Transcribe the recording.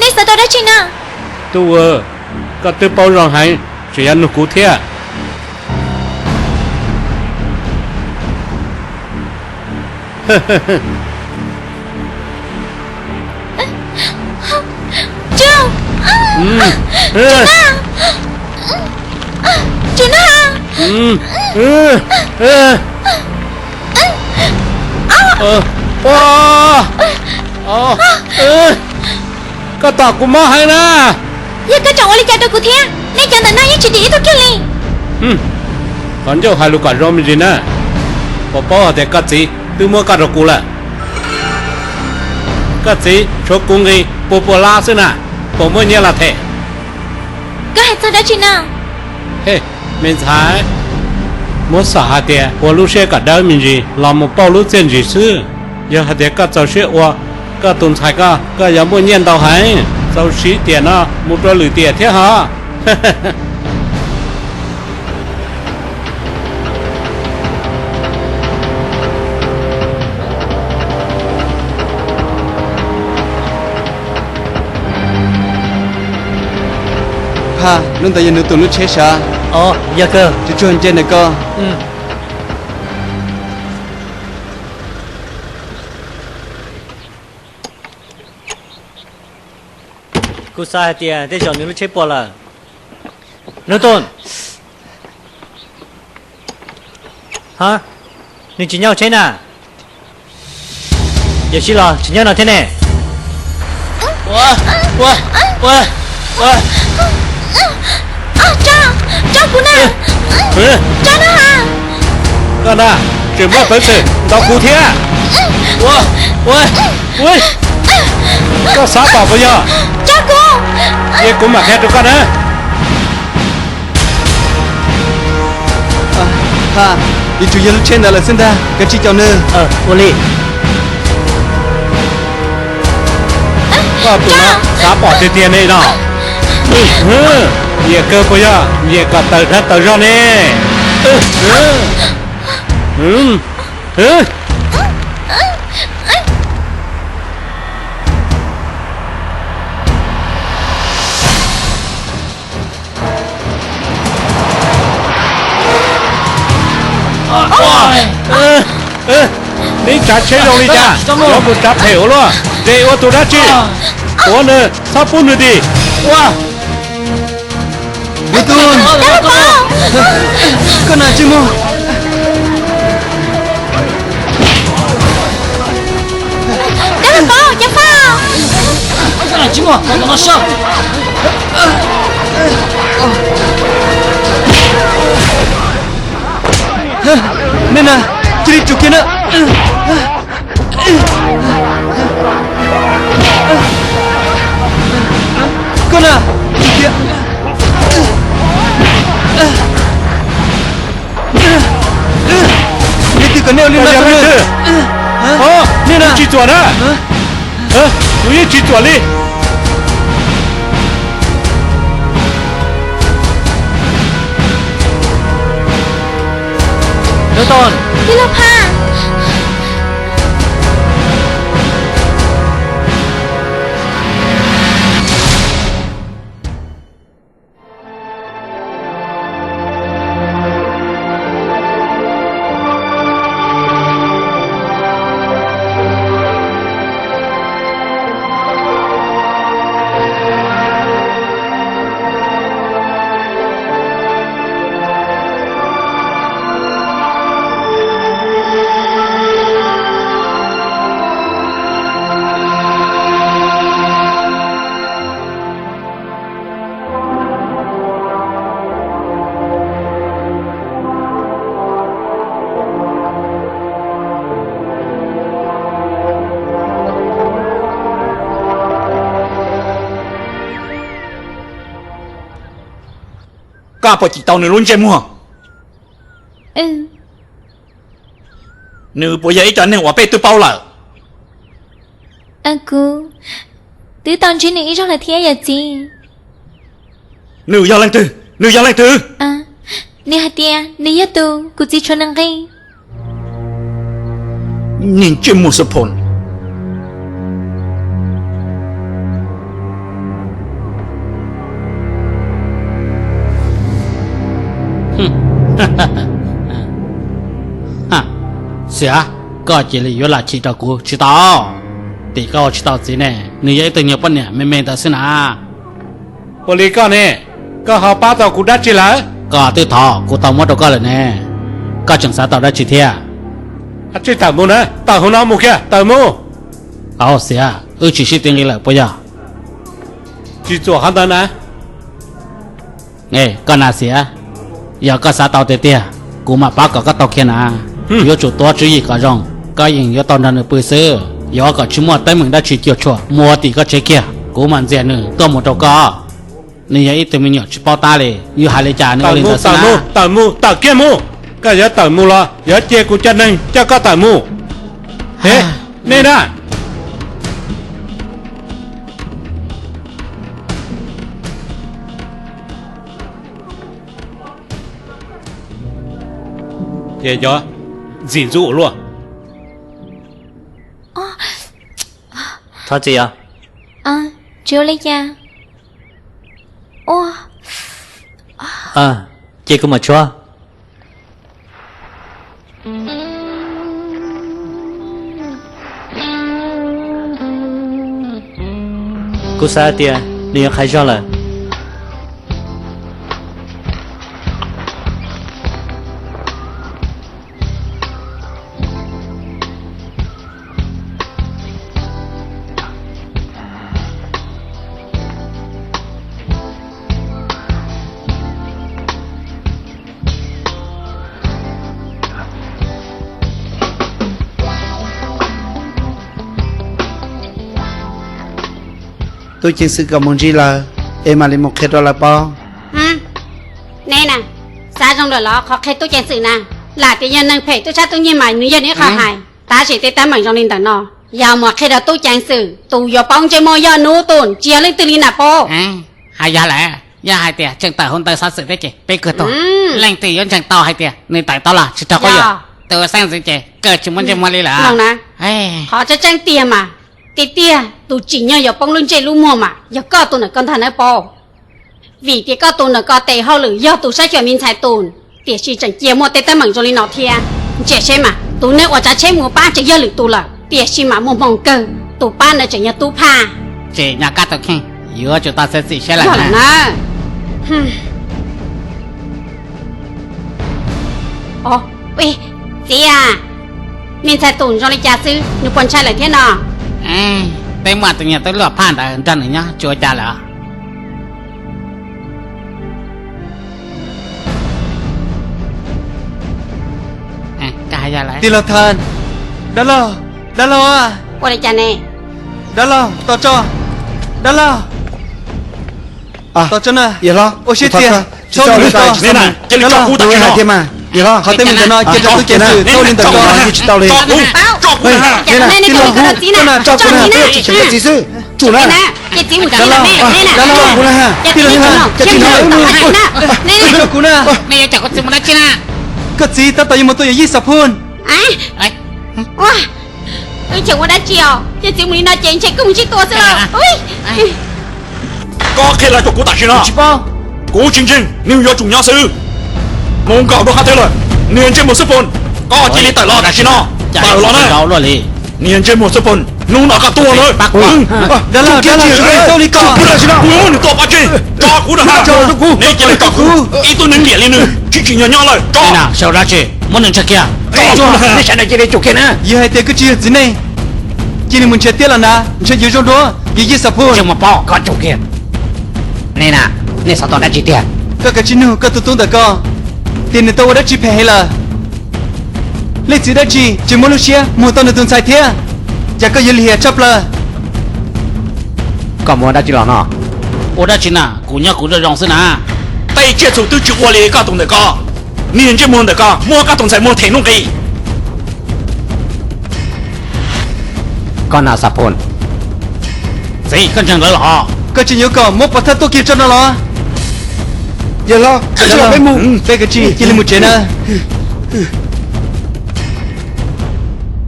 Nej xav tau dab tsi no? Tub, koj twb paub zoo heev, tseem yuav nug kuv thiab. Koj tom kuv mob heev na. Yog koj tseem ua li cas rau kuv thiab? Nej cov ntawm no yeej tsis dim ib tug kiag li. Qhov ncauj hais lus kom zoo me ntsis na. Puas paub hais tias koj txiv twb muab koj rau kuv lawm? Koj txiv tshuav kuv nqi puas puas lab xwb na, puas muaj nyiaj los them? Koj hais txog dab tsi no? He, me ntxhais, muab xam hais tias ua lub siab kom dawb me ntsis los mus pauj lub txiaj ntsim xwb. Yog hais tias koj txaus siab ua, koj tus ntxhais koj, koj yuav muaj nyiaj ntau heev, txaus siv tiam no mus rau lwm tiam thiab hos. Ha, lub ntawd yog nws tus lub tsheb sav. Tsuag tsuag nce ntawm ko. Kuv xav hais tias tej zaum nws lub tsheb puas lawm. Nuj Tooj, ha, nws tsis nyob hauv tsheb na. Yawm Sib los tsis nyob no thiab ne. Tso kuv na. Tso na. Koj na, tseem muaj peev xwm ntaus kuv thiab. Koj xav pom puas yog? Tso kuv. Ces kuv mam qhia rau koj na. Ha, yuav tsum yog lub tsheb ntawd lawm xwb ntag, kav tsij caum nws. Ua li. Koj tus no xav pom tiag tiag ne no. Nyiam kawg puas yog? Nyiam kom tawg dab tawg zog ne. Neb tsav tsheb zoo li cas, yuav mus tsav phem ua luaj, nres ua tus dab tsi? Tuav nws, txhob pub nws dim. Ua, koj na, tsis muag. Nej na, cia li tsum kiag na. Koj na, tsum kiag. Nej twg kom nej ua li no? Nej na, tsis txuam na. Kuv yeej tsis txuam li. Koj puas cim tau nws lub ntsej muag? Nws puas yog ib co neeg uas peb twb paub lawm? Kuv twb tau ntsib nws ib zaug lawm thiab yawm txiv. Nws yog leej twg? Nws yog leej twg? Nws hais tias nws yog tus kuv txiv tshuav nws nqi. Niag ntsej muag xwb phom. Xiam, koj cia li yuav lam chim rau kuv tsis tau, tim koj ua tsis tau txiv ne, nws yog ib tug nyuag poj niam me me ntawd xwb na. Ua li koj ne, koj ho pab tau kuv dab tsi lawm? Koj twb thov kuv tau muab rau koj lawm ne, koj tseem xav tau dab tsi thiab? Tawm mus na, tawm hauv no mus kiag, tawm mus. Au Xiam, wb tsis sib tw nqi lawm puas yog? Tsis txuam qhov ntawd na. Koj na Xiam, yog koj xav tau tiag tiag, kuv mam pab kom koj tau kiag na. Yuav tsum tuav tswv yim kom zoo, koj yeej yuav tau nrog nws pw xwb. Yuav kom tsis muaj teeb meem dab tsi cuam tshuam mus ua tim koj tsev kiag, kuv mam ntxias nws tuaj mus rau koj. Nws yog ib tug me nyuam tsis paub tab li, yus hais li cas nws ua li ntawd xwb na. Tawm mus, tawm kiag mus. Koj yuav tawm mus los yuav cia kuv cov neeg coj koj tawm mus? Nej na. Ces cov ntxim ntxub ua luaj. Thov txim os. Tsis ua li cas. Ua, cia kuv mam tshuab. Kuv xav hais tias nws yuav qhais zog lawm. Tub ceev xwm kom mus ntsib lawv, es mam li mus qhia rau lawv paub. Neb na, xav zoo lawm los qhov qhia tub ceev xwm na, lam tias yog neeg phem tub sab tub nyiag mas nws yog nws ib qho hais, tab sis tej teeb meem zoo li ntawm no, yog mus qhia rau tub ceev xwm, tus yuav paub ntsej muag yog hnub tus, tsis yog leej twg li na paub. Hais yog lawm, yog hais tias tseem tawm hauv ntawv xov xwm thiab ces peb kawg tuag. Leej twg yuav ntseeg tau hais tias nws tawm tau los tsis raug quab yuam. Tus xeeb ntxwv ces kawg tsis muaj ntsej muag li lawm. Qhov tseeb tseeb tiag mas, tiag tiag tus tsim nyog yuav poob lub ntsej lub muag mas yog koj tus ntawm ko ntag nawb paub. Vim tias koj tus ntawm ko tes hauj lwm yog tus saib xyuas me ntxhais tus, tiam sis tseem cia muaj tej teeb meem zoo li no thiab. Ntsia seb mas, tus neeg uas tsav tsheb mus pab tseem yog lwm tus lawm, tiam sis mas muaj hmoo kawg, tus pab ntawd tseem yog Tub Phaj. Tseem nyob kab tus kheej, yuav tsum tau txiav txim siab lawm na. Txiv, me ntxhais tus zoo li cas xwb, nws puas ntshai lawm thiab no? Peb muaj tus nyuag tub luaj Phaj ntawd nrog nws nyob tsis ua cas lawm. Tij laug Thas, dab laug, dab laug, ua li cas ne? Dab laug, tos tso, dab laug, tos tso na. Ua siab tiag, txhob ua li ntawd ko. Dab laug, kuv hais tiag mas, qhov teeb meem ntawm no cia rau tub ceev xwm txhob ua li ntawd ko. Tsis tau li. Tij laug, tso kuv na, tsis tseem txiv xwb. Tsum na. Dab laug, dab laug, kuv na, tij laug, tij laug, kuv na. Koj txiv tab tom yuav mus tua yawm yij Xas Phoo. Wb tseem ua dab tsi os? Ces txiv mus li no ces ntshe koj mus ntsib tua xwb los. Koj qhia los rau kuv tam sim no. Tsis paub. Kuv tsis ntseeg, nws yuav tsum nyob xwb. Mus nkaum rau qhov twg lawm? Niag ntsej muag xwb phooj, koj cia li tawm los tam sim no. Tawm los na. Niag ntsej muag xwb phooj, hnub no koj tuag lawm. Dab laug, dab laug, txhob li ko. Kuv yuav muab nws tua pov tseg. Tso kuv rau hauv. Nej cia li kom kuv, ib tug neeg liam li nws tsis tsim nyog nyob lawm. Tso. Sawv dab tsi, muab nws ntshav kiag. Nej sawv daws cia li tsum kiag na. Yog hais tias koj tsis yog txiv neej, cia li mus ntshav tiab los na, ntshe yuav zoo dua. Yawm yij Xas Phoo, mus pab koj tsum kiag. Nej na, nej xav tau dab tsi tiag? Koj kav tsij nug koj tus tub ntawm ko, tias nws tau ua dab tsi phem heev lawm. Leej txiv dab tsi tsis muaj lub siab mus tau nws tus ntxhais thiab? Cas koj yuav lim hiam tshaj plaws? Koj mus ua dab tsi los no? Ua dab tsi na, kuv nyob kuv zoo zoo xwb na. Tej tsiaj txhu twb tsis ua li koj tus ntawm ko, niag ntsej muag ntawm ko muab koj tus ntxhais muag them nuj nqis. Koj na Xas Phoo. Txiv, koj ntseeg lawv los? Koj tseem yuav kom muab pov thawj tuaj kiag tso no los? Yawg hlob, peb mus, peb kav tsij cia li mus tsev na.